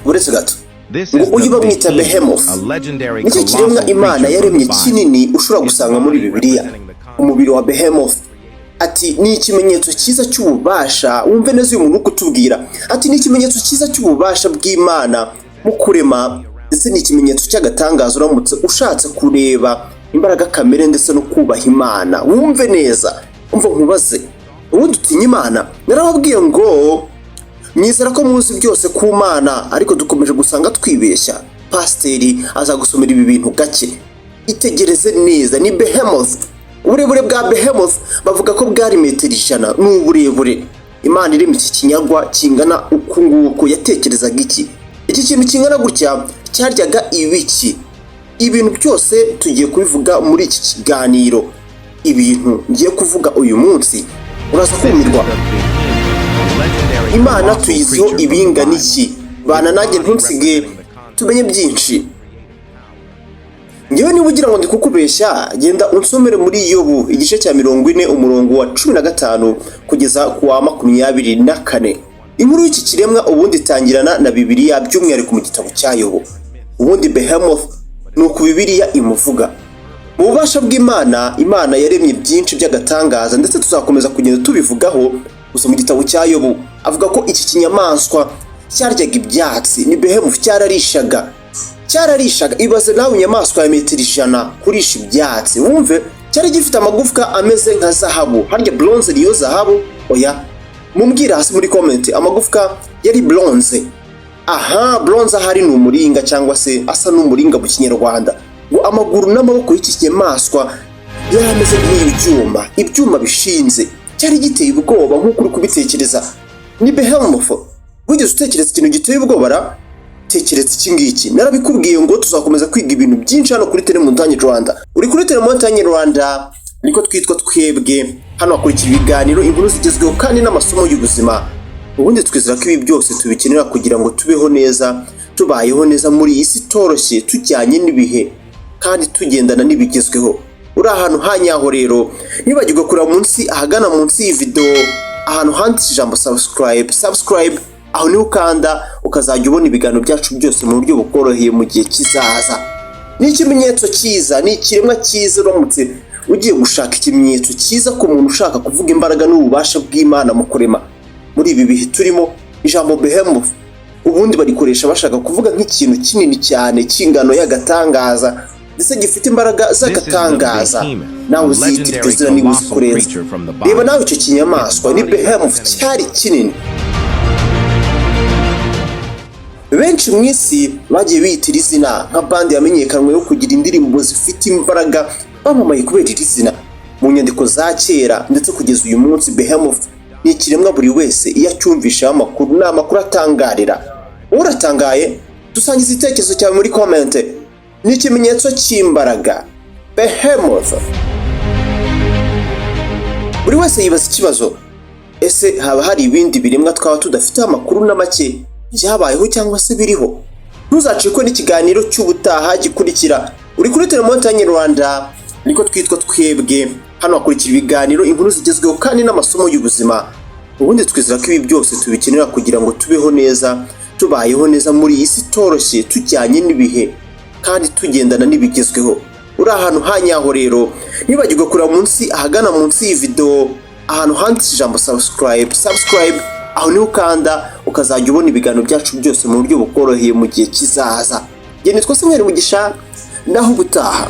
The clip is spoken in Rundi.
Uretse gato, This ngo is uyu the bamwita Behemoth, Behemoth. a legendary Nicyo kiremwa colossal Imana creature from yaremye the Bible. kinini ushobora Its gusanga muri body Bibiliya. representing the Umubiri wa Behemoth, ati ni ikimenyetso cyiza cy'ububasha. Wumve neza uyu muntu uri kutubwira, ati ni ikimenyetso cyiza cy'ububasha bw'Imana mu kurema, ndetse ni ikimenyetso cy'agatangaza uramutse ushatse kureba imbaraga kamere ndetse no kubaha Imana. Wumve neza, umva nkubaze, ubundi utinya Imana? Narababwiye ngo mwizera ko muzi byose ku Mana, ariko dukomeje gusanga twibeshya. Pasiteri azagusomera ibi bintu gake. Itegereze neza, ni Behemoth. Uburebure bwa Behemoth bavuga ko bwari metero 100, ni uburebure. Imana irema iki kinyagwa kingana uku nguku yatekerezaga iki? Iki kintu kingana gutya cyaryaga ibiki? Ibintu byose tugiye kubivuga muri iki kiganiro. Ibintu ngiye kuvuga uyu munsi uraza This is kumirwa. the Behemoth, a legendary Imana colossal tuyiziho creature from the ibingana Bible. iki? Bana Its nanjye, body ntunsige, representing the tumenye byinshi. Ngewe niba ugira ngo ndi kukubeshya, genda unsomere muri Yobu igice cya 40, umurongo wa 15 kugeza ku wa 24. Inkuru y'iki kiremwa ubundi itangirana na Bibiliya, by'umwihariko mu gitabo cya Yobu. Ubundi Behemoth ni uku Bibiliya imuvuga. Mu bubasha bw'Imana, Imana yaremye byinshi by'agatangaza, ndetse tuzakomeza kugenda tubivugaho. Gusa mu gitabo cya Yobu avuga ko iki kinyamaswa cyaryaga ibyatsi. Ni Behemoth, cyararishaga, cyararishaga. Ibaze nawe, inyamaswa ya metero 100 kurisha ibyatsi! Wumve, cyari gifite amagufwa ameze nka zahabu. Harya bronze niyo zahabu? Oya, mumbwire hasi muri comment. Amagufwa yari bronze. Aha bronze ahari ni umuringa, cyangwa se asa n'umuringa mu Kinyarwanda. Ngo amaguru n'amaboko y'iki kinyamaswa yari ameze nk'ibyuma, ibyuma bishinze. Cyari giteye ubwoba nk'uko uri kubitekereza. Ni Behemoth. Wigeze utekereza ikintu giteye ubwoba ra? Tekereza iki ngiki. Narabikubwiye ngo tuzakomeza kwiga ibintu byinshi hano kuri Telemontagne Rwanda. Uri kuri Telemontagne Rwanda, niko twitwa twebwe. Hano hakurikira ibiganiro, inkuru zigezweho kandi n'amasomo y'ubuzima. Ubundi twizera ko ibi byose tubikenera kugira ngo tubeho neza, tubayeho neza muri iyi si itoroshye, tujyanye n'ibihe kandi tugendana n'ibigezweho. Uri ahantu hanyaho rero. Ntibagirwe kureba munsi, ahagana munsi y'iyi video, ahantu handitse ijambo subscribe. Subscribe, aho niho ukanda ukazajya ubona ibiganiro byacu byose mu buryo bukoroheye mu gihe kizaza. Ni ikimenyetso cyiza, ni ikiremwa cyiza. Uramutse ugiye gushaka ikimenyetso cyiza ku muntu ushaka kuvuga imbaraga n'ububasha bw'Imana mu kurema muri ibi bihe turimo, ijambo Behemoth ubundi barikoresha bashaka kuvuga nk'ikintu kinini cyane cy'ingano y'agatangaza, ndetse gifite imbaraga z'agatangaza. Nawe uziyita iryo zina niba uzi kurenza. Reba nawe icyo kinyamaswa, ni Behemoth, cyari kinini. Benshi mu isi bagiye biyitira izina, nka band yamenyekanywe yo kugira indirimbo zifite imbaraga, bamamaye kubera iri zina mu nyandiko za kera, ndetse kugeza uyu munsi Behemoth ni ikiremwa buri wese iyo acyumvisheho amakuru, ni amakuru atangarira. Uratangaye? Dusangiza igitekerezo cyawe muri comment. Ni ikimenyetso cy'imbaraga, Behemoth. Buri wese yibaza ikibazo: ese haba hari ibindi biremwa twaba tudafiteho amakuru na make byabayeho cyangwa se biriho? Ntuzacikwe n'ikiganiro cy'ubutaha gikurikira. Uri kuri Telemontagne Rwanda, niko twitwa twebwe. Hano hakurikira ibiganiro, inkuru zigezweho kandi n'amasomo y'ubuzima. Ubundi twizera ko ibi byose tubikenera kugira ngo tubeho neza, tubayeho neza muri iyi si itoroshye, tujyanye n'ibihe kandi tugendana n'ibigezweho. Uri ahantu hanyaho rero. Ntibagirwe kureba munsi, ahagana munsi y'iyi video, ahantu handitse ijambo subscribe. Subscribe, aho niho ukanda ukazajya ubona ibiganiro byacu byose mu buryo bukoroheye mu gihe kizaza. Njye nitwa Samuel Mugisha, naho ubutaha.